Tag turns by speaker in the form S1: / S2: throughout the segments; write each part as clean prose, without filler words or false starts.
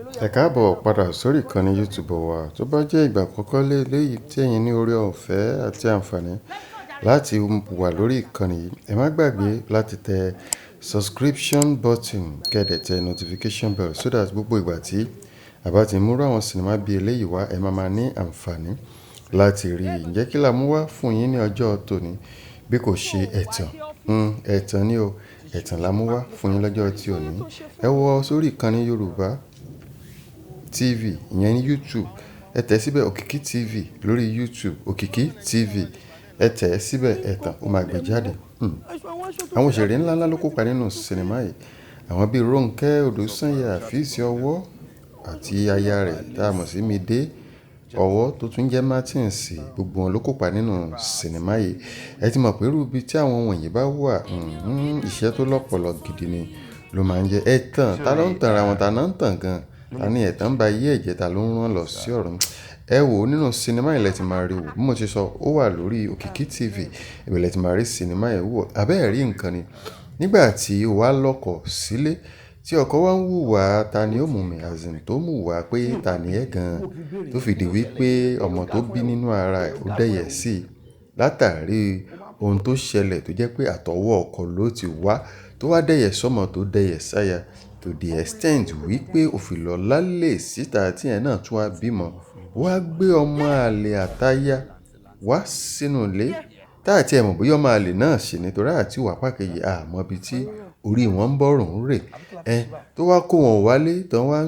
S1: Ẹ káàbọ̀ padà sórí ìkànnì YouTube wa. Tó bá jẹ́ ìgbà àkọ́kọ́ léyìí tí ẹ̀yin ní oore ọ̀fẹ́ àti àǹfààní láti wà lórí ìkànnì yìí, ẹ má gbàgbé láti tẹ subscription button, kẹ́ dẹ̀ tẹ notification bell, so that gbogbo ìgbà tí a bá ti mú àwọn sinimá bí eléyìí wá, ẹ máa máa ní àǹfààní láti rí i. Ǹjẹ́ kí la mú wá fún yín ní ọjọ́ tòní bí kò ṣe ẹ̀tàn? Ẹ̀tàn ni o. Ẹ̀tàn la mú wá fún yín lọ́jọ́ tí òní. Ẹ wọ sórí ìkànnì Yorùbá TV, ìyẹn ní YouTube. Ẹ tẹ̀ síbẹ̀, Òkìkí TV lórí YouTube, Òkìkí TV. Ẹ tẹ̀ síbẹ̀, ẹ̀tàn, ó máa gbé jáde. Àwọn òṣèré ńlá ńlá ló kópa nínú sinimá yìí. Àwọn bíi Rónkẹ́ Odùsànyà, Afeez Ọwọ́ àti aya rẹ̀ tá a mọ̀ sí Mide Ọwọ́ tó tún jẹ́ Martins, gbogbo wọn ló kópa nínú sinimá yìí. Ẹ ti mọ̀ pé irú ibi tí àwọn wọ̀nyí bá wà, iṣẹ́ tó lọ́pọ̀lọ̀ gidi ni ló máa ń jẹ́. Ẹ̀tàn, ta ló ń tan ara wọn, ta náà ń tàn gan? Ta ni ẹ̀tàn ń ba ayé ẹ̀jẹ̀, ta ló ń rán lọ sí ọ̀run? Ẹ wò ó, nínú sinimá yìí lẹ ti máa rí wò. Bí mo ṣe sọ, ó wà lórí Òkìkí TV. Ibẹ̀ lẹ ti máa rí sinimá yìí wò. Àbẹ́ ẹ̀ rí nǹkan ni. Nígbà tí ó wá lọ́kọ sílé, tí ọkọ wá ń wùwà ta ni ó mú mi, as in tó mú wà pé ta ni ẹ́ gan, tó fi di wípé ọmọ tó bí nínú ara ẹ̀ ó dẹ̀yẹ̀ sí i látàrí ohun tó ṣẹlẹ̀ tó jẹ́ pé àtọwọ́ ọkọ ló ti wá, tó wá dẹ̀yẹ̀ sọ́mọ, tó dẹ̀yẹ̀ sáya, to the extent wípé ó fi lọ lálẹ́ síta tí ẹ̀ náà tún wá bímọ, wá gbé ọmọ àlè àtaya wá sínú ilé. Táà tí ẹ mọ̀ bóyá ọmọ àlè náà sì ni, torí àti wà pàkejì, a mọ̀ ibi tí orí wọn ń bọ̀rùn rè. Ẹ tó wá kó wọn wálé, tán wá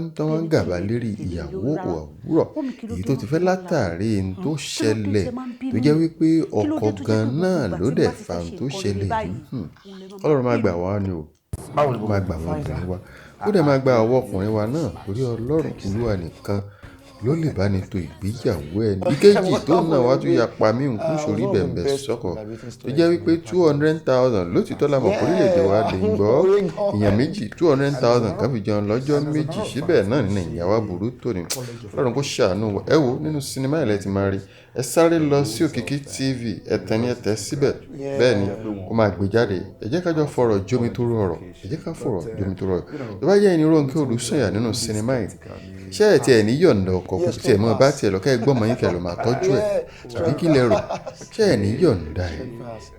S1: ń gàba lérí ìyàwó òwúrọ̀ èyí tó ti fẹ́ látàrí ohun tó ṣẹlẹ̀, tó jẹ́ wípé ọkọ gan náà ló dẹ̀ fa ohun tó ṣẹlẹ̀ yìí. Ọlọ́run máa gbà wá ni o. Ó máa gbà àwọn obìnrin wa. Ó dẹ̀ máa gba àwọn ọkùnrin wa náà, torí Ọlọ́run Olúwa nìkan ló lè bá ní to ìgbéyàwó ẹni. Ìkejì tó náà wá tún yapa mí nkú sórí bẹ̀m̀bẹ̀ sọ́kọ̀ tó jẹ́ wípé 200,000 lótìtọ́ la mọ̀ pé orílẹ̀-èdè wa lè gbọ́ èèyàn méjì, 200,000 kan fi jẹun lọ́jọ́ 2 síbẹ̀ náà ní Nàìjíríà wa burú tó ni. Ọlọ́run kó ṣàánú wa. Ẹ wo, nínú sinimá yìí lẹ ti máa rí. Ẹ sáré lọ sí Òkìkí TV, ẹ̀tàn ni, ẹ tẹ̀ síbẹ̀. Bẹ́ẹ̀ ni, ó máa gbé jáde. Ẹ jẹ́ ká jọ fọ̀rọ̀ jómi tó rọrọ̀. Ẹ jẹ́ ká fọ̀rọ̀ jómi tó rọrọ̀. Tó bá jẹ́ ẹni Rónkẹ́ Odùsànyà nínú sinimá yìí, ṣé ẹ tiẹ̀ ní yọ̀ǹda ọkọ kó tiẹ̀ mọ́ bá tiẹ̀ lọ, kẹ́ ẹ gbọ́mọ yín, kẹ́ ẹ lọ máa tọ́jú ẹ̀, àbí kí lẹ rò? Ṣé ẹ ní yọ̀ǹda ẹ̀?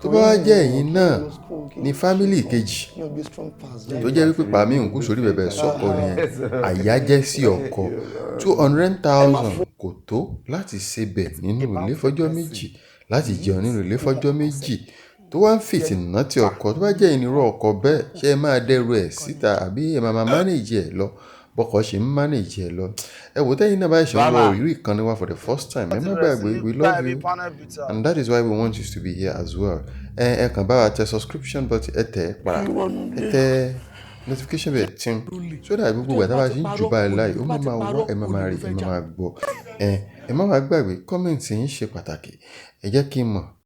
S1: Tó bá wá jẹ́ ẹ̀yin náà ní family kejì tó jẹ́ wípé pàmí òǹkú sórí bẹ̀bẹ̀ sọ́kọ ni àyà jẹ́ sí ọkọ, 200,000 kò tó láti sebẹ̀ nínú ilé fọ́jọ́ 2, láti jẹun nínú ilé fọ́jọ́ 2, tó wá ń fìtìná tí ọkọ, tó bá jẹ́ ìnirú ọkọ bẹ́ẹ̀, ṣé ẹ máa dẹ́rù ẹ̀ síta àbí ẹ máa máa manage ẹ̀ lọ bọ́kọ ṣe ń manage ẹ̀ lọ? Ẹ wò, tẹ́yìn náà bá ṣe ń wọ orí ìkànnì wa for the first time, ẹ má gbàgbé, we love you and that is why we want you to be here as well. Ẹ kàn bá wa tẹ subscription button, ẹ tẹ̀ para, ẹ tẹ notification bell tim, so that gbogbo ìgbà tá a bá ṣe ń jù báyìí láì, ó máa máa wá, ẹ máa máa rí, ẹ máa máa gbọ́. Ẹ má wá gbàgbé, comment yín ṣe pàtàkì. Ẹ jẹ́ kí n mọ̀.